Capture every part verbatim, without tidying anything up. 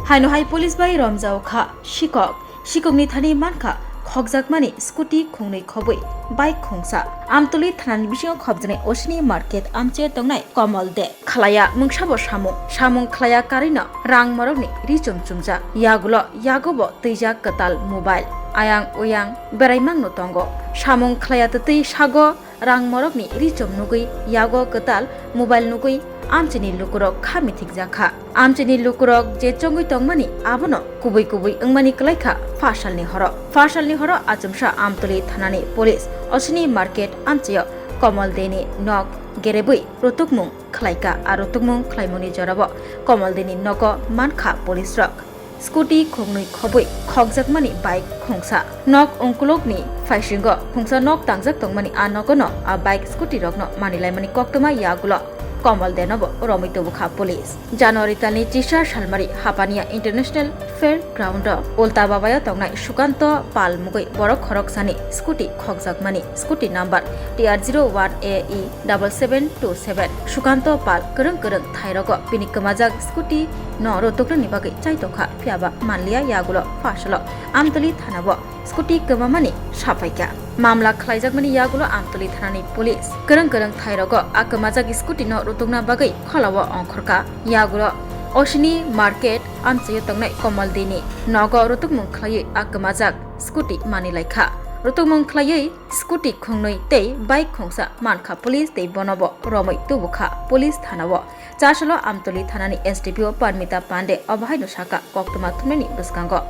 Haino hai police bai romjao kha sikok. Sikokni thani mankha khokjakmani scooty khungnwi khobwi bike khungsa. Amtoli thanani bisingo khobjaknai Oshini market amchaio tongnai Komol De. Khlaiya mungsabo samung, samung khlaiya karwino rang morokni ri chum chumjak. Yagulo yagobo twijak kwtal mobile. Ayang uyang beraimangno tongo. Samung khlaiya twtwi sago rang morokni ri chum nugwi yago kwtal mobile nugwi amchaini lukurok kha mithikjak kha. Amchaini lukurok je chongwi tongmani abono kubui kubui wngmani kwlaikha phasalni horo. Phasalni horo achomsa Amtoli thanani police Oshini market amchaio Komol Deni nok gerebwi rutukmung khlaikha. A rutukmung khlaimungni jorao Komol Deni nogo mankha police rok. Scooty khungnwi khobwi khokjakmani bike khungsa. Nok ungkulukni phaisingo khungsa nok tangjak tongmani a nogono a bike scooty rokno manilaimani koktwma yagulo Komol Denobo romwi tubukha police. January talni chisa salmari Hapania International Fair Ground o Ulta Babayo tongnai Sukanto Pal mugwi borok khoroksani scooty khokjakmani scooty number T R zero one A E double seven two seven. Sukanto Pal kwrwng kwrwng thairogo bini kwmajak scooty no rutuknani bagwi chaitokha, phiyaba manliya yagulo phasalo Amtoli thanao scooty kwmamani saphaikha. Mamla khlaijakmani yagulo Amtoli thanani police kwrwng kwrwng thairogo a kwmajak scooty no rutukna bagwi kholao ongkhorkha. Yagulo Oshini market amchaio tongnai Komol Dini nogo rutukmung khlaiwi a kwmajak scooty manilaikha. Rutukmung khlaiwi scooty khungnwi tei bike khungsa mankha police tei bonobo romwi tubukha police thanao. Chasalo Amtoli thanani S D P O Parmita Pande obohaino sakha koktwma thumnani bwskango.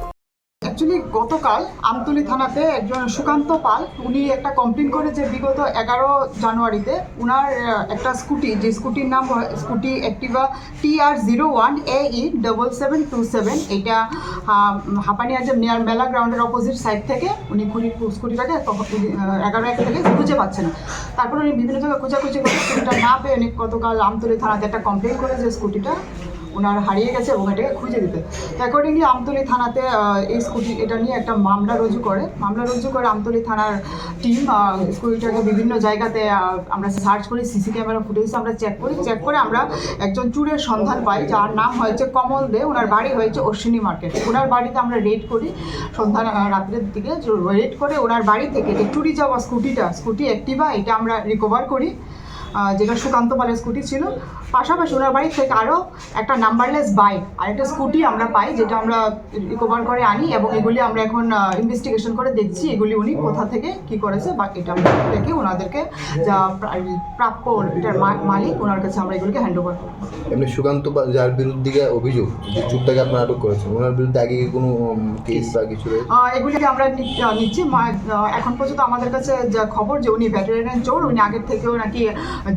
Actually, গতকাল আমতলী থানাতে একজন সুকান্ত পাল, উনি একটা কমপ্লেন করে যে বিগত এগারো জানুয়ারিতে ওনার, আহ, একটা স্কুটি, যে স্কুটির নাম হয় স্কুটি Activa T R zero one A E double seven two seven, এটা, আহ, হাপানিয়া যে মেয়ার মেলা গ্রাউন্ডের অপোজিট সাইড থেকে উনি কুড়ি স্কুটিটাকে তখন, আহ, এগারো এক থেকে খুঁজে পাচ্ছে না। তারপর উনি বিভিন্ন জায়গায় খোঁজাখুঁজি করে স্কুটিটা না পেয়ে উনি গতকাল আমতলী থানাতে একটা কমপ্লেন করে যে স্কুটিটা ওনার হারিয়ে গেছে এবং এটাকে খুঁজে দিতে। তো অ্যাকর্ডিংলি আমতলী থানাতে, আহ, এই স্কুটি এটা নিয়ে একটা মামলা রুজু করে। মামলা রুজু করে আমতলী থানার টিম, আহ, স্কুটিটাকে বিভিন্ন জায়গাতে, আহ, আমরা সার্চ করি, সিসি ক্যামেরা ফুটেজ আমরা চেক করি। চেক করে আমরা একজন চোরের সন্ধান পাই, যার নাম হয়েছে কমল দে, ওনার বাড়ি হয়েছে অশ্বিনী মার্কেট। ওনার বাড়িতে আমরা রেড করি সন্ধ্যা, আহ, রাত্রের দিকে। রেড করে ওনার বাড়ি থেকে যে চুরি যাওয়া স্কুটিটা, স্কুটি অ্যাক্টিভা, এটা আমরা রিকভার করি, আহ, যেটা সুকান্ত পালের স্কুটি ছিল। পাশাপাশি ওনার বাড়ি থেকে আরও একটা নাম্বারলেস বাইক আর একটা স্কুটি আমরা পাই, যেটা আমরা রিকভার করে আনি এবং এগুলি আমরা এখন, আহ, ইনভেস্টিগেশন করে দেখছি এগুলি উনি কোথা থেকে কি করেছে বা এটা আমরা দেখে ওনাদেরকে যা প্রা-, প্রাপ্য এটার মা-, মালিক ওনার কাছে আমরা এগুলিকে হ্যান্ড ওভার করবো। এমনি সুকান্ত পা-, যার বিরুদ্ধে অভিযোগ যে চুরটাকে আপনারা আটক করেছেন, ওনার বিরুদ্ধে আগে কি কোনো, উম, কেস বা কিছু রয়েছে? আহ, এগুলিকে আমরা নি-, আহ, নিচ্ছি। মা-, আহ, এখন পর্যন্ত আমাদের কাছে যা খবর যে উনি ভেটেরেন চোর, উনি আগের থেকেও নাকি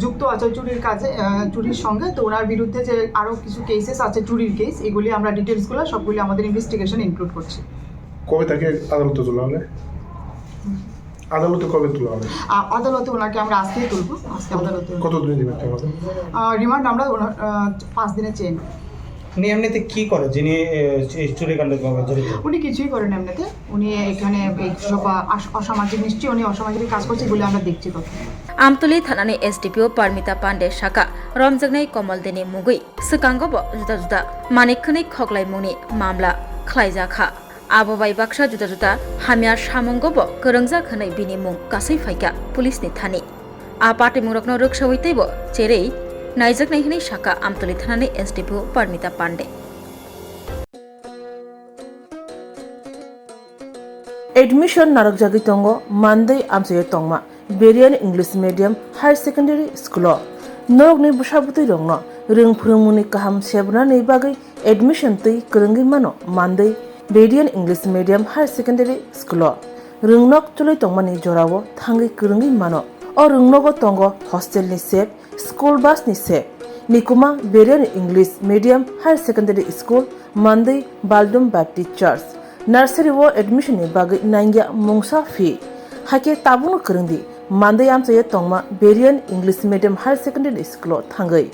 যুক্ত আছে চুরির কাজে, আহ, চুরির সঙ্গে। তো ওনার বিরুদ্ধে যে আরো কিছু কেসেস আছে, চুরির কেস, এগুলি আমরা ডিটেলস গুলো সবগুলি আমাদের ইনভেস্টিগেশন ইনক্লুড করছি। কবে তাকে আদালতে তোলা হবে? আদালতে কবে তোলা হবে? আ-, আদালতে ওনাকে আমরা আজকেই তুলবো, আজকে আদালতে। কতদিন দিবেন আমাদের? আহ, রিমান্ড আমরা ওনার, আহ, পাঁচ দিনে চেয়ে নেব। উনি এমনিতে কি করে, যিনি, এ, এই চুরিকাণ্ডে জড়িত? উনি কিছুই করেন এমনিতে, উনি এখানে এই সব, আহ, আস-, অসামাজিক, নিশ্চয়ই উনি অসামাজিক কাজ করছে বলে আমরা দেখছি তথ্য। Amtoli thanani S D P O Parmita Pande saka, romjaknai Komol Deni mugwi swkango bo juda juda manwi khwnwi khoklaimungni mamla khlaijakha. Abo bai baksa juda juda hamya samungo bo kwrwngjak hwnwi bini mung kasui phaikha police ni thani. A patimungrokno rwksaui teibo cherwi naijaknai hwnwi sakha Amtoli thanani S D P O Parmita Pande. Admission narwkjagwi tongo Mandwi amchaio tongma Berian English Medium Higher Secondary School o. Norokni bwsa bwtwi rokno rwng phwrwngmungni kaham sebranani bagwi admission twi kwrwngwi mano Mandwi Berian English Medium Higher Secondary School o. Rwngnok chwlwi tongmani jorao thangwi kwrwngwi mano. O rwngnogo tongo hostel ni sep, school bus ni sep. Nikuma Berian English Medium Higher Secondary School, Mandwi Baldum Baptist Church. Nursery o admission ni bagwi nangya mungsa fee. Hakhe tabukno kwrwngdi, Mandwi amchaio tongma Berian English Medium Higher Secondary School o thangwi.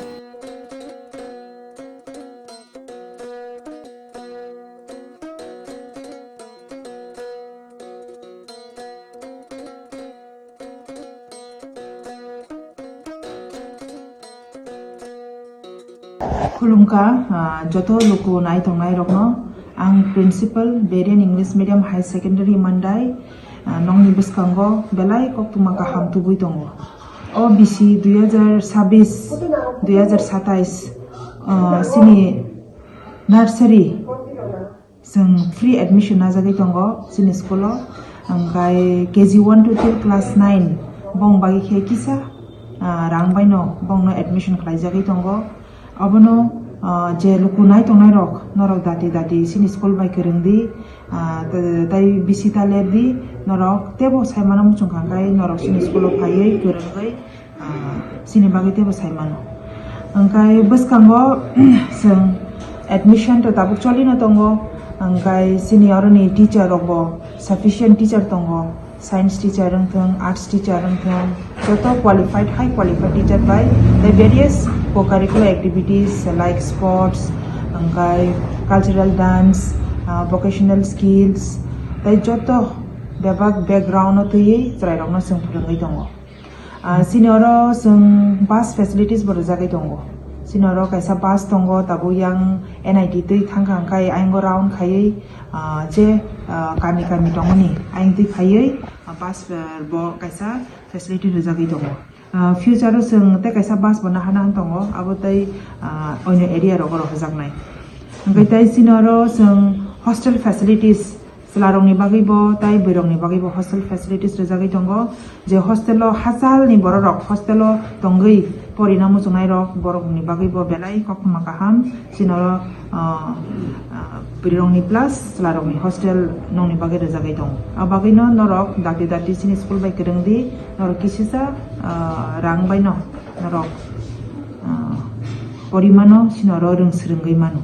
Khulumkha, ah, joto luku nai tongnai rokno. Ang Principal Varian English Medium High Secondary Mandai, ah, nongni bwskango belai koktwma kaham tubui tongo. O bisi dui hazar sabis, dui hazar satais, ah, sini nursery chwng free admission najagwi tongo chini school o. Hwnkhe K G one to till class nine bong bagwi khe kisa, ah, rang baino bongno admission khlaijagwi tongo. Abono, ah, je luku nai tongnai rok, norok dati dati chini school bai kwrwng di, ah, t-, tai bisi ta ler di, norok tebo sai mano muchung kha khe norok chini school o phaiwi kwrwngwi, ah, chini bagwi tebo sai mano. Hwnkhe bwskango chwng admission to tabuk cholino tongo, hwnkhe chini oroni teacher rokbo sufficient teacher tongo. Science teacher wng thung, arts teacher wng thung, joto qualified, high qualified teacher bai tei various co-curricular activities like sports, hwnkhe cultural dance, ah, vocational skills, tei joto bebak background no twiwi chwrairokno chwng phwrwngwi tongo. Ah, chini oro chwng bus facilities bo rwjagwi tongo. Chini oro kaisa bus tongo, tabuk yang N I T twi thangkha hwnkhe ayang round khaiwi, ah, je, ah, kami kami tongmani ayang twi phaiwi, ah, bus, ah, bo kaisa facility rwjagwi tongo. Ah, future o chwng tei kaisa bus bo nahana tongo, abo tei, ah, onyo area rogo rohorjaknai. Hwnkhe tei chini oro chwng hostel facilities, chwlarokni bagwi bo tei bwrwirokni bagwi bo hostel facilities rwjagwi tongo. Je hostel o hachalni bororok hostel o tongwi porina muchungnai rok, borokni bagwi bo belai koktwma kaham. Chini oro, ah, ah, bwrwirokni plus chwlarokni hostel nongni bagwi rwjagwi tongo. Abo bagwino norok dati dati chini school bai kwrwng di, norok kisisa, ah, rang baino norok, ah, porimano, chini oro rwng swrwngwi mano.